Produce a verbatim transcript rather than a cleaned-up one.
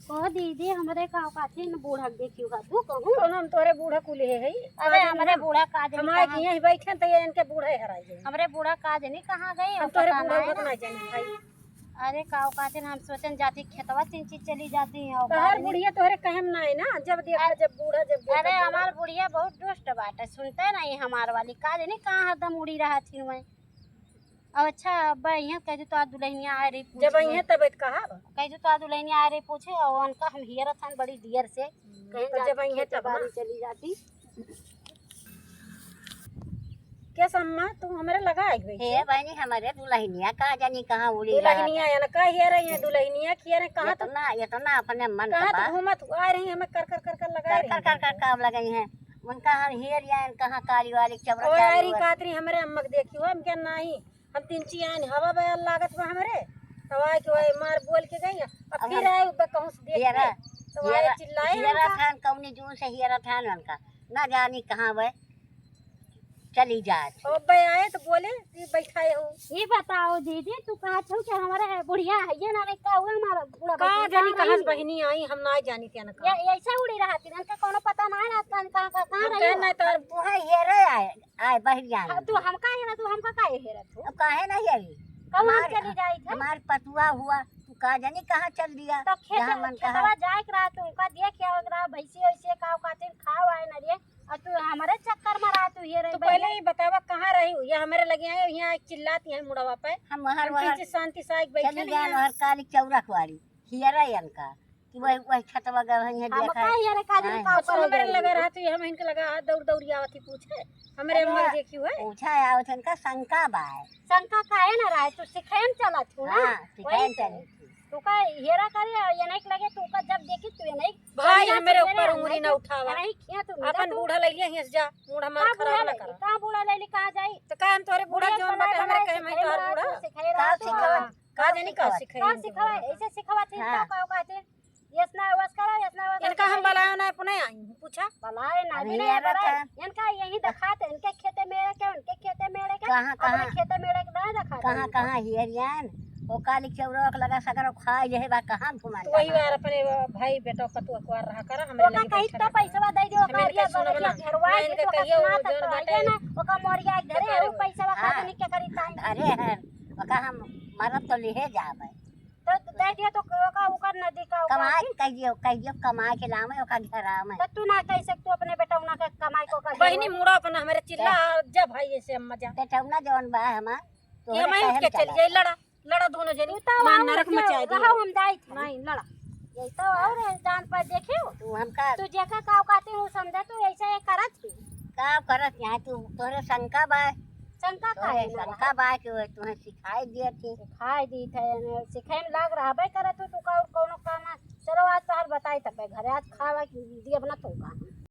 कहो दीदी, हमरे का औकात है न बूढ़ा के देखियो का तू कहूँ? कौन हम तोरे बूढ़ा कुल है, है? अरे आज हमरे हम, बूढ़ा काज नहीं हमारे कहाँ, यहीं बैठे तो ये इनके बूढ़े हराई गए। हमरे बूढ़ा काज नहीं कहाँ गए, हम और तोरे पता बूढ़ा नहीं को ना। ना जानी भाई। अरे का औकात है, हम सोचन जाती खेतवा तीन चीज चली जाती है औकात तोहर नहीं। बुढ़िया तोहरे कहम ना है ना, जब देखा अरे, जब बूढ़ा जब देखा अरे बूढ़ा। हमार बुढ़िया बहुत दुष्ट बाटे, सुनते नहीं हमार वाली, काज नहीं कहाँ हरदम उड़ी रहत ही मैं। अब अच्छा, अब यहाँ कह दू तो आज दुल्हनिया आए रही पूछे। जब यहाँ तब कहा। कह दू तो आज दुल्हनिया आए रही पूछे और उनका हम हियर थान बड़ी दियर से। कहीं तो जाती जब यहाँ खेते तब ना। बाड़ी चली जाती। के सम्मा तू हमरे लगा आई गई हे बहनी, हमरे दुल्हनिया का जानी कहाँ उड़ी रहा दुल्हनिया था। या ना का हियर है, दुल्हनिया खियर है, कहाँ ये तो तो ना, ये तो ना अपने मन कहाँ का तो बा। घूमत हुआ रही, हमें कर कर कर कर लगा कर रही कर कर है। कर कर लग गई है। उनका हम हियर या कहाँ काली वाली चबरा ओए चालू आरी है। कातरी हमरे अम्मा के देखी हो, हम क्या नहीं। हम तीन ची आन हवा बयार लागत बा हमरे, तब आए के वही मार बोल के गई, अब अब फिर हम आए बा कहूँ से देख हियरा, के, तो आए हियरा, चिल्लाए हियरा हमका। थान कौनी जून से हियरा थान उनका, ना जानी कहाँ बे चली जात। अब बे आए तो बोले कि बैठाए हो। ये बताओ दीदी, तू कहा छो कि हमारे बुढ़िया है, ये ना नहीं का हुआ हमारा बूढ़ा का बहिनी जानी कहाँ से रही? बहिनी आई, हम ना जानी क्या ना ये, कहाँ। ये ऐसे उड़ी रहती, इनका कोनो पता ना रहता, कहाँ, कहाँ, कहाँ हम रही कहे हो? नहीं तो अब तू है हियरे आए, आए बहरिया हाँ, में। तू हमका हेरा, तू हमका काहे हेरा तू? अब काहे नहीं आई? कौन हमार, चली जाई थे? हमार पतुआ हुआ, तू का जानी कहाँ चल दिया, तो खेत, जहाँ मन कहा। खेतवा जाए के रहा, तू उनका देख आवे के रहा, भैंसी वैसे का खातिर खाओ आए न रे, और तू हमारे चक्कर में रहा, तू ये रही तू पहले बहरिया। ही बतावा कहाँ रही हो? ये हमारे लगे आए, यहाँ चिल्लाती है मुड़वा पे। हम हर हम वहर किसी शांति से आके बैठे चली नहीं जाए, हैं। हर काली चौरख वाली, हियरा इनका। कि वही, वही छतवा गए हैं, हम देखा का है। यार, का दिन हाँ। का कुछ ऊपर हमरे लगे लगा रहा। रहा तो ये हम इनके लगा हाथ दौड़ दौड़ी आवत ही पूछे। हमरे अरे, अम्मा देखी हुए। पूछा है, आवत इनका शंका बा है। शंका काहे ना रहा है? तू सिखाए में चला थू ना। हाँ, सिखाए वही में से। चली थी। तू का हेरा करे और ये नहीं लगे, तू का जब देखी तू ये नहीं भाई, करिया हमरे से ऊपर मेरे उंगली अंदर ना से उठावा। नहीं किया तू मेरा अपन तू। बूढ़ा ले लिया हियां से जा, मूड हमार का बूढ़ा खराब ना ले ली? करा। का बूढ़ा ले ली? कहाँ जाई? तो का हम तोरे बूढ़ा बूढ़ा जौन बनाए बटे, हमरे बनाए कहे में सिखाए तोहार रहा बूढ़ा? तू, सिखाए का रहा तू। सिखावा? हाँ। का जानी का का सिखाई सिखावा? इनके बूढ़ा? ऐसे सिखावा थी हाँ। तो का कहते? यस ना वस करा, यस ना वस इनका करा। हम बलायो ना, अपने आई हूँ, पूछा। बलाए ना, अभी भी ये नहीं रखा बलाए। है। इनका यही दिखाते, इनके खेते मेरे के, उनके खेते मेरे के, कहाँ, अपने कहाँ? खेते मेरे के ना दिखाते कहाँ, इनका। कहाँ हियरियन? वो काली चौरक लगा सगर खाए जे बा, कहाँ घुमान तो वही जाना? बार अपने भाई बेटा पतुआ कुआर रहा करा, हमरे तो लगे कहीं बैठा तो रहा। पैसवा दे दियो, हमरे ओका इनका सुनब बगलिया ना। घेरवा ना, दे इनका तो ओका कहियो सुना वो तो जौन तो बाटे, आइए ना, ओका मोरिया एक धरे, बेकार वो हो। पैसवा का हाँ। तनिक के करी ताई। अरे है, ओका हम मरत तो लिहे जाबे। तो दे दिया तो ओका, ओकर नदी का ओका कमाए, की? कह दियो, कह दियो, कमाए के लावे, ओका घेरावे। तो तू ना कह सकतू अपने बेटौना के कमाई को का बहिनी, घेरवा? मुड़ा अपना हमरे चिल्ला, जा। जा भाई, ऐसे हम मजा। बेटौना जौन बा हमार, ये तोहरे मैं कहल के चल चला। जाई, लड़ा, लड़ा दोनों जनी, तू तो मार वहाँ नरक मचे मचाए दियो। रहो, हम जाई थे। नहीं, लड़ा। यही तो और है, जान पर देखियो। तू हमका तू जेका का कहते हो समझा, तू ऐसे ये करत ही। का करत यहाँ तू, तोहरे शंका बा। शंका का तोहरे है ना शंका बा? बा कि वो तुम्हें सिखाई दिए थी। सिखाई दी थे, सिखाई में लाग रहबे करत हो, तू का और कौनो काम है? चलो आज तोहार बताई तब घरे आज खावा कि दिए बना तू का।